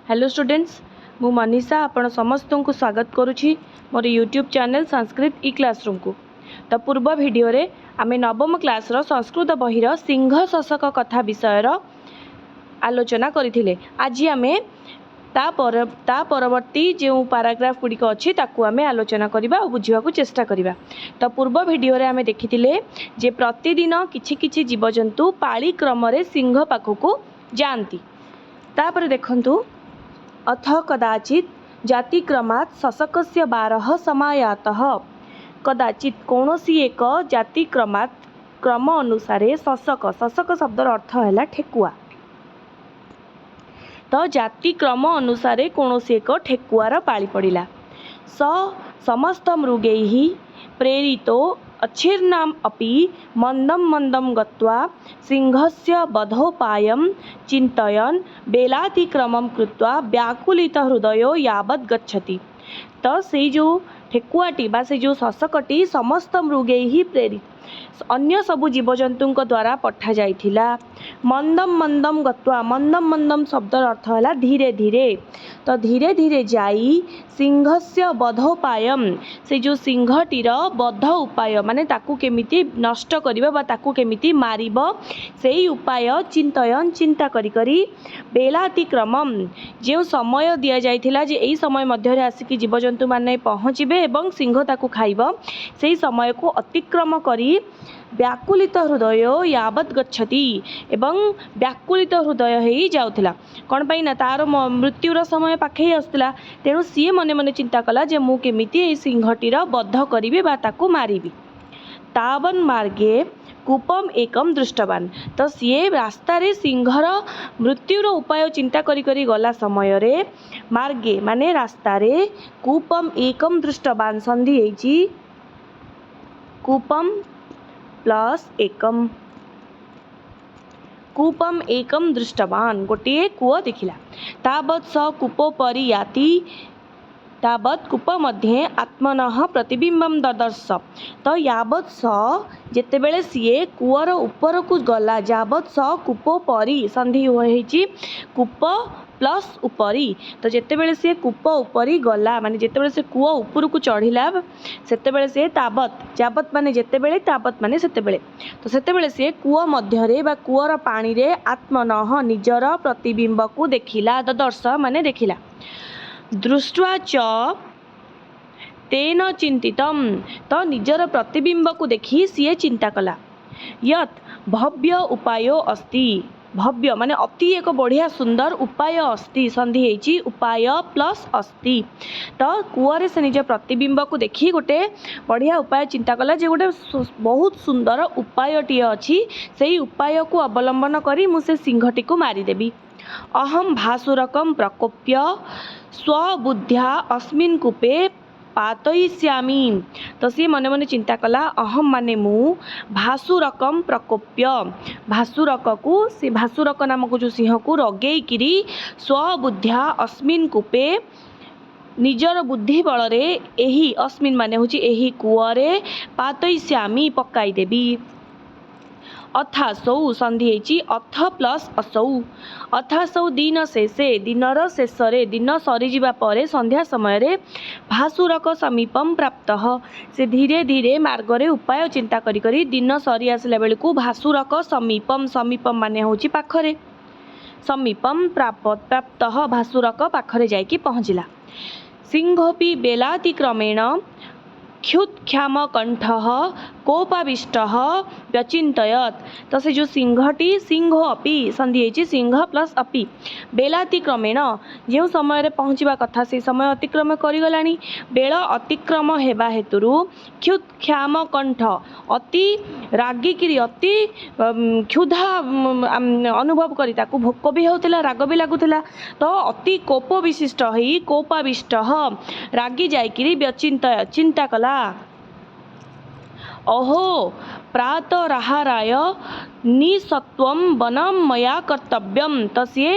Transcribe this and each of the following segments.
Hello students, ମୁଁ ମନୀଷା ଆପଣ ସମସ୍ତଙ୍କୁ ସ୍ୱାଗତ କରୁଛି ମୋର ୟୁଟ୍ୟୁବ୍ ଚ୍ୟାନେଲ୍ ସଂସ୍କୃତ ଇ କ୍ଲାସରୁମ୍କୁ। ତ ପୂର୍ବ ଭିଡ଼ିଓରେ ଆମେ ନବମ କ୍ଲାସ୍ର ସଂସ୍କୃତ ବହିର ସିଂହ ଶଶକ କଥା ବିଷୟର ଆଲୋଚନା କରିଥିଲେ। ଆଜି ଆମେ ତା ପରବର୍ତ୍ତୀ ଯେଉଁ ପାରାଗ୍ରାଫ ଗୁଡ଼ିକ ଅଛି, ତାକୁ ଆମେ ଆଲୋଚନା କରିବା ଆଉ ବୁଝିବାକୁ ଚେଷ୍ଟା କରିବା। ତ ପୂର୍ବ ଭିଡ଼ିଓରେ ଆମେ ଦେଖିଥିଲେ ଯେ ପ୍ରତିଦିନ କିଛି କିଛି ଜୀବଜନ୍ତୁ ପାଳି କ୍ରମରେ ସିଂହ ପାଖକୁ ଯାଆନ୍ତି। ତାପରେ ଦେଖନ୍ତୁ, ଅଥ କଦାଚିତ୍ ଜାତିକ୍ରମାତ୍ ଶଶକସ୍ୟ ବାରଃ ସମାୟାତଃ। କଦାଚିତ୍ କୌଣସି ଏକ, ଜାତିକ୍ରମାତ୍ କ୍ରମ ଅନୁସାରେ, ଶଶକ, ଶଶକ ଶବ୍ଦର ଅର୍ଥ ହେଲା ଠେକୁଆ। ତ ଜାତି କ୍ରମ ଅନୁସାରେ କୌଣସି ଏକ ଠେକୁଆର ପାଳି ପଡ଼ିଲା। ସ ସମସ୍ତ ମୃଗୈଃ ପ୍ରେରିତୋ ଅଚ୍ଛିନ୍ନାମ୍ ଅପି ମନ୍ଦಂ ମନ୍ଦಂ ଗତ୍ୱା ସିଂହସ୍ୟ ବଧୋପାୟಂ ଚିନ୍ତୟନ୍ ବେଲାତିକ୍ରମಂ କୃତ୍ୱା ବ୍ୟାକୁଳିତ ହୃଦୟୋ ୟାବଦ୍ ଗଚ୍ଛତି। ତ ସେଇ ଯେଉଁ ଠେକୁଆଟି ବା ସେଇ ଯେଉଁ ଶଶକଟି ସମସ୍ତ ମୃଗୈଃ ପ୍ରେରିତ, ଅନ୍ୟ ସବୁ ଜୀବଜନ୍ତୁଙ୍କ ଦ୍ୱାରା ପଠାଯାଇଥିଲା। ମନ୍ଦମ ମନ୍ଦମ ଗତ୍ୱା, ମନ୍ଦମ ମନ୍ଦମ ଶବ୍ଦର ଅର୍ଥ ହେଲା ଧୀରେ ଧୀରେ। ତ ଧୀରେ ଧୀରେ ଯାଇ ସିଂହସ୍ୟ ବଧୋପାୟମ୍, ସେ ଯେଉଁ ସିଂହଟିର ବଧ ଉପାୟ, ମାନେ ତାକୁ କେମିତି ନଷ୍ଟ କରିବ ବା ତାକୁ କେମିତି ମାରିବ, ସେଇ ଉପାୟ ଚିନ୍ତୟନ୍ ଚିନ୍ତା କରି କରି, ବେଳାତିକ୍ରମମ୍ ଯେଉଁ ସମୟ ଦିଆଯାଇଥିଲା ଯେ ଏଇ ସମୟ ମଧ୍ୟରେ ଆସିକି ଜୀବଜନ୍ତୁମାନେ ପହଞ୍ଚିବେ ଏବଂ ସିଂହ ତାକୁ ଖାଇବ, ସେଇ ସମୟକୁ ଅତିକ୍ରମ କରି ବ୍ୟାକୁଳିତ ହୃଦୟ ୟାବତ୍ ଗଚ୍ଛତି, ଏବଂ ବ୍ୟାକୁଳିତ ହୃଦୟ ହେଇ ଯାଉଥିଲା। କ'ଣ ପାଇଁ ନା ତାର ମୃତ୍ୟୁର ସମୟ ପାଖେଇ ଆସୁଥିଲା। ତେଣୁ ସିଏ ମନେ ମନେ ଚିନ୍ତା କଲା ଯେ ମୁଁ କେମିତି ଏଇ ସିଂହଟିର ବଧ କରିବି ବା ତାକୁ ମାରିବି। ତାବନ୍ ମାର୍ଗେ କୂପମ୍ ଏକମ୍ ଦୃଷ୍ଟବାନ। ତ ସିଏ ରାସ୍ତାରେ ସିଂହର ମୃତ୍ୟୁର ଉପାୟ ଚିନ୍ତା କରି କରି ଗଲା ସମୟରେ, ମାର୍ଗେ ମାନେ ରାସ୍ତାରେ, କୂପମ୍ ଏକମ୍ ଦୃଷ୍ଟବାନ, ସନ୍ଧି ହେଇଛି କୂପମ୍ ପ୍ଲସ୍ ଏକମ୍, କୂପମ୍ ଏକମ୍ ଦୃଷ୍ଟବାନ, ଗୋଟିଏ କୂଅ ଦେଖିଲା। ତାବତ୍ ସ କୂପୋପରି ୟାତି ତାବତ୍ କୂପ ମଧ୍ୟେ ଆତ୍ମନଃ ପ୍ରତିବିମ୍ବಂ ଦଦର୍ଶ। ତ ୟାବତ୍ ସ ଯେତେବେଳେ ସିଏ କୂଅର ଉପରକୁ ଗଲା, ଯାବତ୍ ସ କୂପୋପରି, ସନ୍ଧି ହେଇଛି କୂପ ପ୍ଲସ୍ ଉପରି। ତ ଯେତେବେଳେ ସିଏ କୂପ ଉପରି ଗଲା, ମାନେ ଯେତେବେଳେ ସେ କୂଅ ଉପରକୁ ଚଢ଼ିଲା, ସେତେବେଳେ ସିଏ ତାବତ୍, ଯାବତ୍ ମାନେ ଯେତେବେଳେ, ତାବତ୍ ମାନେ ସେତେବେଳେ, ତ ସେତେବେଳେ ସିଏ କୂଅ ମଧ୍ୟରେ ବା କୂଅର ପାଣିରେ ଆତ୍ମନଃ ନିଜର ପ୍ରତିବିମ୍ବକୁ ଦେଖିଲା। ଦଦର୍ଶ ମାନେ ଦେଖିଲା। ଦୃଷ୍ଟ୍ୱା ଚ ତେନ ଚିନ୍ତିତମ୍, ତ ନିଜର ପ୍ରତିବିମ୍ବକୁ ଦେଖି ସିଏ ଚିନ୍ତା କଲା। ୟତ୍ ଭବ୍ୟ ଉପାୟ ଅସ୍ତି, ଭବ୍ୟ ମାନେ ଅତି ଏକ ବଢ଼ିଆ ସୁନ୍ଦର, ଉପାୟ ଅସ୍ତି, ସନ୍ଧି ହେଇଛି ଉପାୟ ପ୍ଲସ୍ ଅସ୍ତି। ତ କୂଅରେ ସେ ନିଜ ପ୍ରତିବିମ୍ବକୁ ଦେଖି ଗୋଟେ ବଢ଼ିଆ ଉପାୟ ଚିନ୍ତା କଲା ଯେ ଗୋଟେ ବହୁତ ସୁନ୍ଦର ଉପାୟଟିଏ ଅଛି, ସେଇ ଉପାୟକୁ ଅବଲମ୍ବନ କରି ମୁଁ ସେ ସିଂହଟିକୁ ମାରିଦେବି। ଅହಂ ଭାସୁରକಂ ପ୍ରକୋପ୍ୟ ସ୍ୱବୁଦ୍ଧ୍ୟା ଅସ୍ମିନ୍ କୂପେ ପାତୟିଷ୍ୟାମି। ତ ସିଏ ମନେ ମନେ ଚିନ୍ତା କଲା, ଅହಂ ମାନେ ମୁଁ, ଭାସୁରକମ୍ ପ୍ରକୋପ୍ୟ, ଭାସୁରକକୁ, ସେ ଭାସୁରକ ନାମକ ଯେଉଁ ସିଂହକୁ ରଗେଇକିରି, ସ୍ୱବୁଦ୍ଧ୍ୟା ଅସ୍ମିନ୍ କୂପେ ନିଜର ବୁଦ୍ଧି ବଳରେ, ଏହି ଅସ୍ମିନ୍ ମାନେ ହେଉଛି ଏହି କୂଅରେ, ପାତୟିଷ୍ୟାମି ପକାଇଦେବି। ଅଥାସୌ, ସନ୍ଧି ହେଇଛି ଅଥ ପ୍ଲସ୍ ଅସୌ। ଅଥାସୌ ଦିନ ଶେଷେ, ଦିନର ଶେଷରେ, ଦିନ ସରିଯିବା ପରେ ସନ୍ଧ୍ୟା ସମୟରେ, ଭାସୁରକ ସମୀପಂ ପ୍ରାପ୍ତଃ, ସେ ଧୀରେ ଧୀରେ ମାର୍ଗରେ ଉପାୟ ଚିନ୍ତା କରି କରି ଦିନ ସରି ଆସିଲା ବେଳକୁ ଭାସୁରକ ସମୀପಂ, ସମୀପಂ ମାନେ ହେଉଛି ପାଖରେ, ସମୀପಂ ପ୍ରାପ୍ତଃ, ଭାସୁରକ ପାଖରେ ଯାଇକି ପହଞ୍ଚିଲା। ସିଂହୋପି ବେଲାତିକ୍ରମେଣ କ୍ଷୁତ୍କ୍ଷାମ କଣ୍ଠଃ କୋପାବିଷ୍ଟଃ ବ୍ୟଚିନ୍ତୟତ୍। ତ ସେ ଯେଉଁ ସିଂହଟି, ସିଂହ ଅପି, ସନ୍ଧି ହେଇଛି ସିଂହ ପ୍ଲସ୍ ଅପି, ବେଲାତିକ୍ରମେଣ ଯେଉଁ ସମୟରେ ପହଞ୍ଚିବା କଥା ସେଇ ସମୟ ଅତିକ୍ରମ କରିଗଲାଣି। ବେଳ ଅତିକ୍ରମ ହେବା ହେତୁରୁ କ୍ଷୁତ୍କ୍ଷାମ କଣ୍ଠ, ଅତି ରାଗିକିରି, ଅତି କ୍ଷୁଧା ଅନୁଭବ କରି, ତାକୁ ଭୋକ ବି ହେଉଥିଲା, ରାଗ ବି ଲାଗୁଥିଲା। ତ ଅତି କୋପ ବିଶିଷ୍ଟ ହେଇ, କୋପାବିଷ୍ଟ, ରାଗି ଯାଇକିରି, ବ୍ୟଚିନ୍ତୟ ଚିନ୍ତା କଲା। ଅହୋ ପ୍ରାତରାହାରାୟ ନିଃସତ୍ୱಂ ବନମ୍ ମୟା କର୍ତ୍ତବ୍ୟମ୍। ତ ସିଏ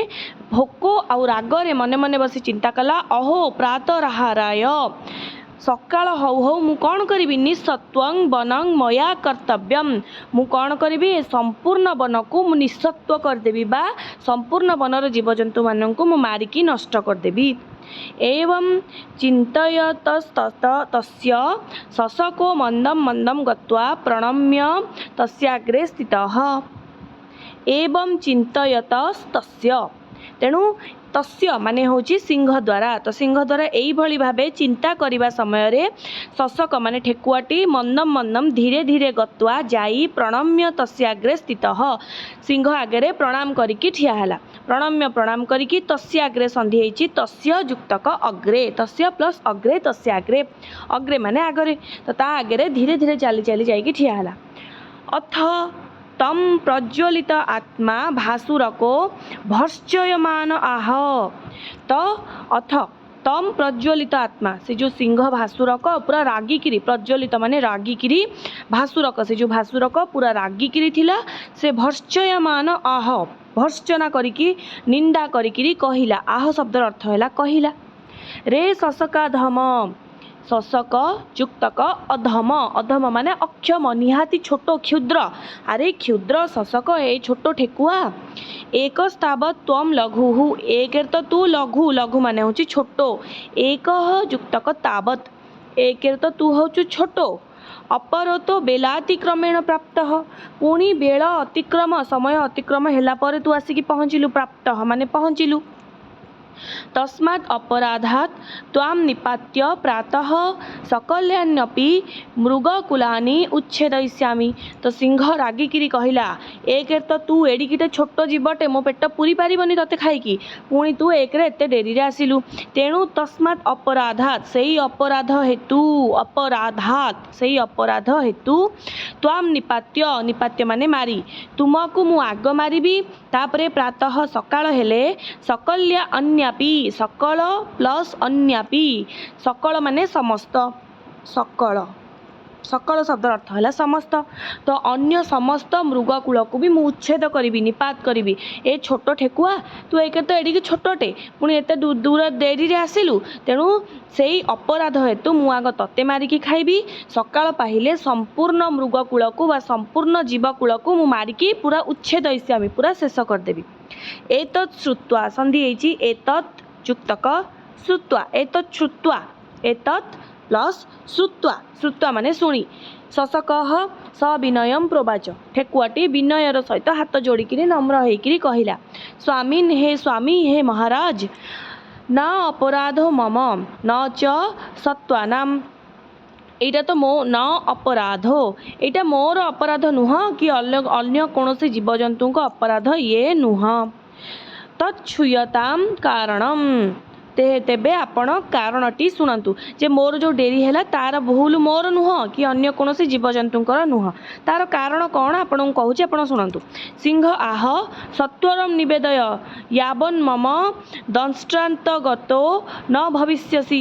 ଭୋକ ଆଉ ରାଗରେ ମନେ ମନେ ବସି ଚିନ୍ତା କଲା, ଅହୋ ପ୍ରାତରାହାରାୟ, ସକାଳ ହଉ ହଉ ମୁଁ କ'ଣ କରିବି? ନିଃସତ୍ୱଂ ବନଂ ମୟା କର୍ତ୍ତବ୍ୟମ୍, ମୁଁ କ'ଣ କରିବି? ଏ ସମ୍ପୂର୍ଣ୍ଣ ବନକୁ ମୁଁ ନିଃସତ୍ୱ କରିଦେବି ବା ସମ୍ପୂର୍ଣ୍ଣ ବନର ଜୀବଜନ୍ତୁମାନଙ୍କୁ ମୁଁ ମାରିକି ନଷ୍ଟ କରିଦେବି। ଏବଂ ଚିନ୍ତୟତସ୍ତତ ତସ୍ୟ ଶଶକୋ ମନ୍ଦମ ମନ୍ଦମ ଗତ୍ୱା ପ୍ରଣମ୍ୟ ତସ୍ୟାଗ୍ରେ ସ୍ଥିତଃ। ଏବଂ ଚିନ୍ତୟତସ୍ତସ୍ୟ, ତେଣୁ ତସ୍ୟ ମାନେ ହେଉଛି ସିଂହ ଦ୍ୱାରା। ତ ସିଂହ ଦ୍ୱାରା ଏଇଭଳି ଭାବେ ଚିନ୍ତା କରିବା ସମୟରେ ଶଶକ ମାନେ ଠେକୁଆଟି, ମନ୍ଦମ ମନ୍ଦମ ଧୀରେ ଧୀରେ, ଗତ୍ୱା ଯାଇ, ପ୍ରଣମ୍ୟ ତସ୍ୟାଗ୍ରେ ସ୍ଥିତଃ, ସିଂହ ଆଗରେ ପ୍ରଣାମ କରିକି ଠିଆ ହେଲା। ପ୍ରଣମ୍ୟ ପ୍ରଣାମ କରିକି, ତସ୍ୟାଗ୍ରେ ସନ୍ଧି ହେଇଛି, ତସ୍ୟ ଯୁକ୍ତକ ଅଗ୍ରେ, ତସ୍ୟ ପ୍ଲସ୍ ଅଗ୍ରେ, ତସ୍ୟାଗ୍ରେ, ଅଗ୍ରେ ମାନେ ଆଗରେ। ତ ତା ଆଗରେ ଧୀରେ ଧୀରେ ଚାଲି ଚାଲି ଯାଇକି ଠିଆ ହେଲା। ଅଥ ତମ୍ ପ୍ରଜ୍ୱଳିତ ଆତ୍ମା ଭାସୁରକୋ ଭର୍ତ୍ସୟମାନ ଆହ। ତ ଅଥ ତମ୍ ପ୍ରଜ୍ୱଳିତ ଆତ୍ମା, ସେ ଯେଉଁ ସିଂହ ଭାସୁରକ ପୁରା ରାଗିକିରି, ପ୍ରଜ୍ୱଳିତ ମାନେ ରାଗିକିରି, ଭାସୁରକ ସେ ଯେଉଁ ଭାସୁରକ ପୁରା ରାଗିକିରି ଥିଲା, ସେ ଭର୍ତ୍ସୟମାନ ଆହ, ଭର୍ତ୍ସନା କରିକି, ନିନ୍ଦା କରିକିରି କହିଲା। ଆହ ଶବ୍ଦର ଅର୍ଥ ହେଲା କହିଲା। ରେ ଶଶକାଧମ, ଶଶକ ଯୁକ୍ତକ ଅଧମ, ଅଧମ ମାନେ ଅକ୍ଷମ, ନିହାତି ଛୋଟ, କ୍ଷୁଦ୍ର। ଆରେ କ୍ଷୁଦ୍ର ଶଶକ, ଏ ଛୋଟ ଠେକୁଆ, ଏକ ସ୍ତାବତ୍ ତ୍ୱം ଲଘୁଃ, ଏକରେ ତ ତୁ ଲଘୁ, ଲଘୁ ମାନେ ହେଉଛି ଛୋଟ, ଏକଃ ଯୁକ୍ତକ ତାବତ୍, ଏକରେ ତ ତୁ ହେଉଛୁ ଛୋଟ, ଅପରତୋ ବେଲାତିକ୍ରମେଣ ପ୍ରାପ୍ତଃ, ପୁଣି ବେଳ ଅତିକ୍ରମ, ସମୟ ଅତିକ୍ରମ ହେଲା ପରେ ତୁ ଆସିକି ପହଞ୍ଚିଲୁ, ପ୍ରାପ୍ତଃ ମାନେ ପହଞ୍ଚିଲୁ। ତସ୍ମାତ୍ ଅପରାଧାତ୍ ତ୍ୱାಂ ନିପାତ୍ୟ ପ୍ରାତଃ ସକଲ୍ୟାନ୍ୟପି ମୃଗକୁଲାନି ଉଚ୍ଛେଦୟିଷ୍ୟାମି। ତ ସିଂହ ରାଗିକିରି କହିଲା, ଏକରେ ତ ତୁ ଏଡ଼ିକିଟେ ଛୋଟ ଜୀବଟେ, ମୋ ପେଟ ପୁରି ପାରିବନି ତତେ ଖାଇକି, ପୁଣି ତୁ ଏକରେ ଏତେ ଡେରିରେ ଆସିଲୁ। ତେଣୁ ତସ୍ମାତ୍ ଅପରାଧାତ୍, ସେଇ ଅପରାଧ ହେତୁ, ଅପରାଧାତ୍ ସେଇ ଅପରାଧ ହେତୁ, ତ୍ୱାಂ ନିପାତ୍ୟ, ନିପାତ୍ୟ ମାନେ ମାରି, ତୁମକୁ ମୁଁ ଆଗ ମାରିବି, ତାପରେ ପ୍ରାତଃ ସକାଳ ହେଲେ, ସକଲ୍ୟା ଅନ୍ୟାପି, ସକଳ ପ୍ଲସ୍ ଅନ୍ୟାପି, ସକଳ ମାନେ ସମସ୍ତ, ସକଳ, ସକଳ ଶବ୍ଦର ଅର୍ଥ ହେଲା ସମସ୍ତ। ତ ଅନ୍ୟ ସମସ୍ତ ମୃଗକୂଳକୁ ବି ମୁଁ ଉଚ୍ଛେଦ କରିବି, ନିପାତ କରିବି। ଏ ଛୋଟ ଠେକୁଆ, ତୁ ଏକରେ ତ ଏଡ଼ିକି ଛୋଟଟେ, ପୁଣି ଏତେ ଦୂର ଡେରିରେ ଆସିଲୁ। ତେଣୁ ସେଇ ଅପରାଧ ହେତୁ ମୁଁ ଆଗ ତତେ ମାରିକି ଖାଇବି, ସକାଳ ପାହିଲେ ସମ୍ପୂର୍ଣ୍ଣ ମୃଗକୂଳକୁ ବା ସମ୍ପୂର୍ଣ୍ଣ ଜୀବକୂଳକୁ ମୁଁ ମାରିକି ପୁରା ଉଚ୍ଛେଦ ଇସ୍ୟାମି, ପୁରା ଶେଷ କରିଦେବି। ଏତତ୍ ଶ୍ରୁତ୍ୱା ସନ୍ଧି ହେଇଛି, ଏତତ୍ ଯୁକ୍ତକ ଶ୍ରୁତ୍ୱା, ଏତତ୍ ଶ୍ରୁତ୍ୱା, ଏତତ୍ ପ୍ଲସ୍ ଶ୍ରୁତ୍ୱା, ଶ୍ରୁତ୍ୱା ମାନେ ଶୁଣି, ଶଶକଃ ସବିନୟಂ ପ୍ରୋବାଚ, ଠେକୁଆଟି ବିନୟର ସହିତ ହାତ ଯୋଡ଼ିକିରି ନମ୍ର ହେଇକିରି କହିଲା, ସ୍ୱାମୀନ୍, ହେ ସ୍ୱାମୀ, ହେ ମହାରାଜ, ନା ଅପରାଧ ମମ ନ ଚ ସତ୍ୱାନାମ, ଏଇଟା ତ ମୋ ନ ଅପରାଧ, ଏଇଟା ମୋର ଅପରାଧ ନୁହଁ କି ଅନ୍ୟ କୌଣସି ଜୀବଜନ୍ତୁଙ୍କ ଅପରାଧ ଇଏ ନୁହଁ। ତଚ୍ଛୂୟତାମ କାରଣମ୍, ତେବେ ଆପଣ କାରଣଟି ଶୁଣନ୍ତୁ ଯେ ମୋର ଯେଉଁ ଡେରି ହେଲା ତାର ଭୁଲ ମୋର ନୁହଁ କି ଅନ୍ୟ କୌଣସି ଜୀବଜନ୍ତୁଙ୍କର ନୁହଁ। ତାର କାରଣ କ'ଣ ଆପଣଙ୍କୁ କହୁଛି, ଆପଣ ଶୁଣନ୍ତୁ। ସିଂହ ଆହ ସତ୍ୱରಂ ନିବେଦୟ ୟାବନ୍ ମମ ଦଂଷ୍ଟ୍ରାନ୍ତଗତୋ ନ ଭବିଷ୍ୟସି,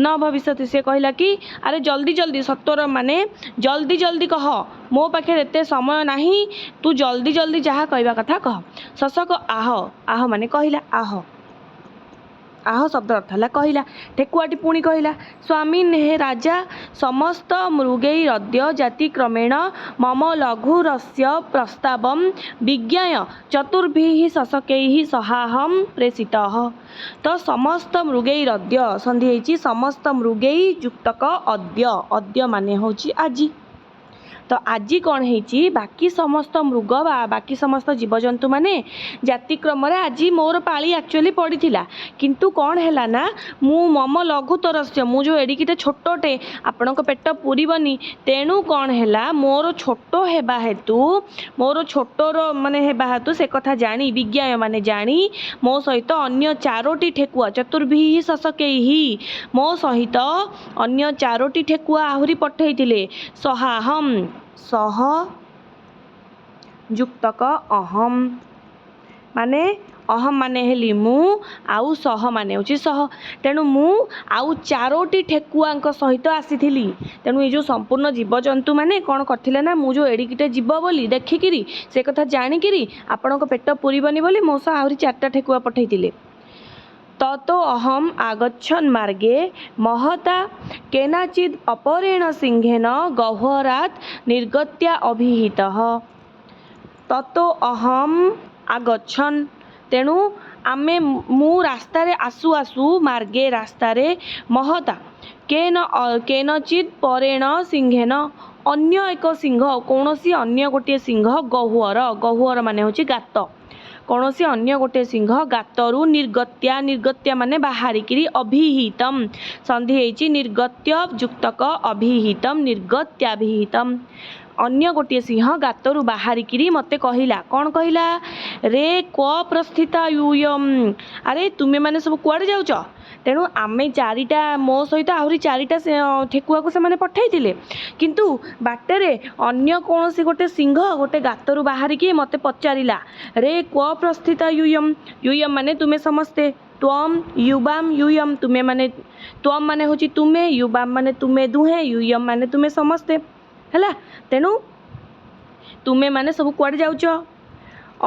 ନ ଭବିଷ୍ୟତି। ସେ କହିଲା କି ଆରେ ଜଲ୍ଦି ଜଲ୍ଦି, ସତ୍ୱର ମାନେ ଜଲ୍ଦି ଜଲ୍ଦି କହ, ମୋ ପାଖରେ ଏତେ ସମୟ ନାହିଁ, ତୁ ଜଲ୍ଦି ଜଲ୍ଦି ଯାହା କହିବା କଥା କହ। ଶଶକ ଆହ, ଆହ ମାନେ କହିଲା, ଆହ, ଆହ ଶବ୍ଦ ଅର୍ଥ ହେଲା କହିଲା। ଠେକୁଆଟି ପୁଣି କହିଲା, ସ୍ୱାମୀ ହେ ରାଜା, ସମସ୍ତ ମୃଗୈରଦ୍ୟ ଜାତିକ୍ରମେଣ ମମ ଲଘୁରସ୍ୟ ପ୍ରସ୍ତାବಂ ବିଜ୍ଞାୟ ଚତୁର୍ଭିଃ ଶଶକୈଃ ସହାହಂ ପ୍ରେଷିତଃ। ତ ସମସ୍ତ ମୃଗୈରଦ୍ୟ ସନ୍ଧି ହେଇଛି, ସମସ୍ତ ମୃଗୈ ଯୁକ୍ତକ ଅଦ୍ୟ, ଅଦ୍ୟ ମାନେ ହେଉଛି ଆଜି। ତ ଆଜି କ'ଣ ହେଇଛି? ବାକି ସମସ୍ତ ମୃଗ ବା ବାକି ସମସ୍ତ ଜୀବଜନ୍ତୁମାନେ ଜାତିକ୍ରମରେ ଆଜି ମୋର ପାଳି ଆକ୍ଚୁଆଲି ପଡ଼ିଥିଲା, କିନ୍ତୁ କ'ଣ ହେଲା ନା ମୁଁ ମମ ଲଘୁତରସ୍ୟ, ମୁଁ ଯେଉଁ ଏଡ଼ିକିଟେ ଛୋଟଟେ, ଆପଣଙ୍କ ପେଟ ପୁରିବନି। ତେଣୁ କ'ଣ ହେଲା, ମୋର ଛୋଟ ହେବା ହେତୁ, ମୋର ଛୋଟର ମାନେ ହେବା ହେତୁ, ସେ କଥା ଜାଣି, ବିଜ୍ଞାୟ ମାନେ ଜାଣି, ମୋ ସହିତ ଅନ୍ୟ ଚାରୋଟି ଠେକୁଆ, ଚତୁର୍ଭିଃ ଶଶକୈଃ, ମୋ ସହିତ ଅନ୍ୟ ଚାରୋଟି ଠେକୁଆ ଆହୁରି ପଠେଇଥିଲେ। ସହାହମ୍, ସହ ଯୁକ୍ତକ ଅହମ୍ ମାନେ, ଅହମ୍ ମାନେ ହେଲି ମୁଁ, ଆଉ ସହ ମାନେ ହେଉଛି ସହ। ତେଣୁ ମୁଁ ଆଉ ଚାରୋଟି ଠେକୁଆଙ୍କ ସହିତ ଆସିଥିଲି। ତେଣୁ ଏଇ ଯେଉଁ ସମ୍ପୂର୍ଣ୍ଣ ଜୀବଜନ୍ତୁମାନେ କ'ଣ କରିଥିଲେ ନା ମୁଁ ଯେଉଁ ଏଡ଼ିକିଟେ ଜୀବ ବୋଲି ଦେଖିକିରି, ସେ କଥା ଜାଣିକିରି, ଆପଣଙ୍କ ପେଟ ପୁରିବନି ବୋଲି ମୋ ସହ ଆହୁରି ଚାରିଟା ଠେକୁଆ ପଠେଇଥିଲେ। ତତୋ ଅହମ୍ ଆଗଚ୍ଛନ୍ ମାର୍ଗେ ମହତା କେନାଚିଦ୍ ଅପରେଣ ସିଂହେନ ଗହ୍ୱରାତ୍ ନିର୍ଗତ୍ୟା ଅଭିହିତଃ। ତତୋ ଅହମ୍ ଆଗଚ୍ଛନ୍, ତେଣୁ ଆମେ ମୁଁ ରାସ୍ତାରେ ଆସୁ ଆସୁ, ମାର୍ଗେ ରାସ୍ତାରେ, ମହତା କେନ କେନଚିଦ୍ ପରେଣ ସିଂହେନ, ଅନ୍ୟ ଏକ ସିଂହ, କୌଣସି ଅନ୍ୟ ଗୋଟିଏ ସିଂହ, ଗହ୍ୱର, ଗହ୍ୱର ମାନେ ହେଉଛି ଗାତ, କୌଣସି ଅନ୍ୟ ଗୋଟିଏ ସିଂହ ଗାତରୁ ନିର୍ଗତ୍ୟା, ନିର୍ଗତ୍ୟା ମାନେ ବାହାରିକିରି, ଅଭିହିତମ୍ ସନ୍ଧି ହେଇଛି ନିର୍ଗତ୍ୟ ଯୁକ୍ତକ ଅଭିହିତମ୍, ନିର୍ଗତ୍ୟାଭିହିତମ୍, ଅନ୍ୟ ଗୋଟିଏ ସିଂହ ଗାତରୁ ବାହାରିକିରି ମୋତେ କହିଲା। କ'ଣ କହିଲା? ରେ କ୍ୱ ପ୍ରସ୍ଥିତା ୟୁୟମ୍, ଆରେ ତୁମେମାନେ ସବୁ କୁଆଡ଼େ ଯାଉଛ? ତେଣୁ ଆମେ ଚାରିଟା, ମୋ ସହିତ ଆହୁରି ଚାରିଟା ଠେକୁଆକୁ ସେମାନେ ପଠାଇଥିଲେ, କିନ୍ତୁ ବାଟରେ ଅନ୍ୟ କୌଣସି ଗୋଟେ ସିଂହ ଗୋଟେ ଗାତରୁ ବାହାରିକି ମୋତେ ପଚାରିଲା, ରେ କ୍ୱ ପ୍ରସ୍ଥିତା ୟୁୟମ୍, ୟୁୟମ୍ ମାନେ ତୁମେ ସମସ୍ତେ, ତ୍ୱମ୍ ୟୁବାମ୍ ୟୁୟମ୍, ତୁମେମାନେ, ତ୍ୱମ୍ ମାନେ ହେଉଛି ତୁମେ, ୟୁବାମ୍ ମାନେ ତୁମେ ଦୁହେଁ, ୟୁୟମ୍ ମାନେ ତୁମେ ସମସ୍ତେ, ହେଲା। ତେଣୁ ତୁମେମାନେ ସବୁ କୁଆଡ଼େ ଯାଉଛ?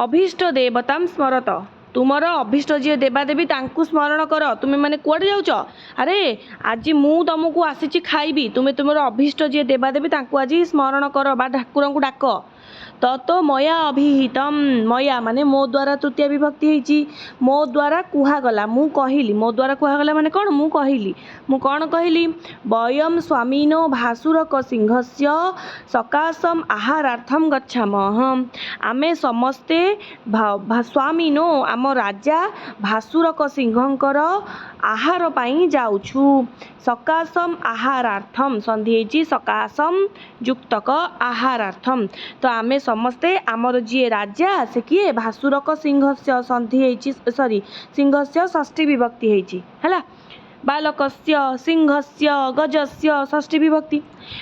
ଅଭୀଷ୍ଟ ଦେବତାಂ ସ୍ମରତ, ତୁମର ଅଭୀଷ୍ଟ ଯିଏ ଦେବାଦେବୀ ତାଙ୍କୁ ସ୍ମରଣ କର। ତୁମେମାନେ କୁଆଡ଼େ ଯାଉଛ? ଆରେ ଆଜି ମୁଁ ତୁମକୁ ଆସିଛି ଖାଇବି, ତୁମେ ତୁମର ଅଭୀଷ୍ଟ ଯିଏ ଦେବାଦେବୀ ତାଙ୍କୁ ଆଜି ସ୍ମରଣ କର ବା ଠାକୁରଙ୍କୁ ଡାକ। ତତୋ ମୟା ଅଭିହିତମ୍, ମୟା ମାନେ ମୋ ଦ୍ୱାରା, ତୃତୀୟ ବିଭକ୍ତି ହେଇଛି, ମୋ ଦ୍ୱାରା କୁହାଗଲା, ମୁଁ କହିଲି, ମୋ ଦ୍ୱାରା କୁହାଗଲା ମାନେ କ'ଣ? ମୁଁ କହିଲି। ମୁଁ କ'ଣ କହିଲି? ବୟମ୍ ସ୍ୱାମିନୋ ଭାସୁରକ ସିଂହସ୍ୟ ସକାଶମ୍ ଆହାରାର୍ଥମ୍ ଗଚ୍ଛାମହ, ଆମେ ସମସ୍ତେ ସ୍ୱାମିନୋ ଆମ ରାଜା ଭାସୁରକ ସିଂହଙ୍କର ଆହାର ପାଇଁ ଯାଉଛୁ। ସକାଶମ୍ ଆହାରାର୍ଥମ୍ ସନ୍ଧି ହେଇଛି ସକାଶମ୍ ଯୁକ୍ତକ ଆହାରାର୍ଥମ୍। ତ ଆମେ ସମସ୍ତେ ଆମର ଯିଏ ରାଜା ସେ କିଏ? ଭାସୁରକ ସିଂହସ୍ୟ ସନ୍ଧି ହେଇଛି, ସରି, ସିଂହସ୍ୟ ଷଷ୍ଠୀ ବିଭକ୍ତି ହେଇଛି, ହେଲା। ବାଲକସ୍ୟ ସିଂହସ୍ୟ ଗଜସ୍ୟ ଷଷ୍ଠୀ ବିଭକ୍ତି।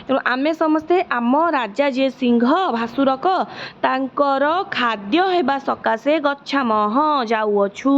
ତେଣୁ ଆମେ ସମସ୍ତେ ଆମ ରାଜା ଯିଏ ସିଂହ ଭାସୁରକ ତାଙ୍କର ଖାଦ୍ୟ ହେବା ସକାଶେ ଗଚ୍ଛାମହ ଯାଉଅଛୁ।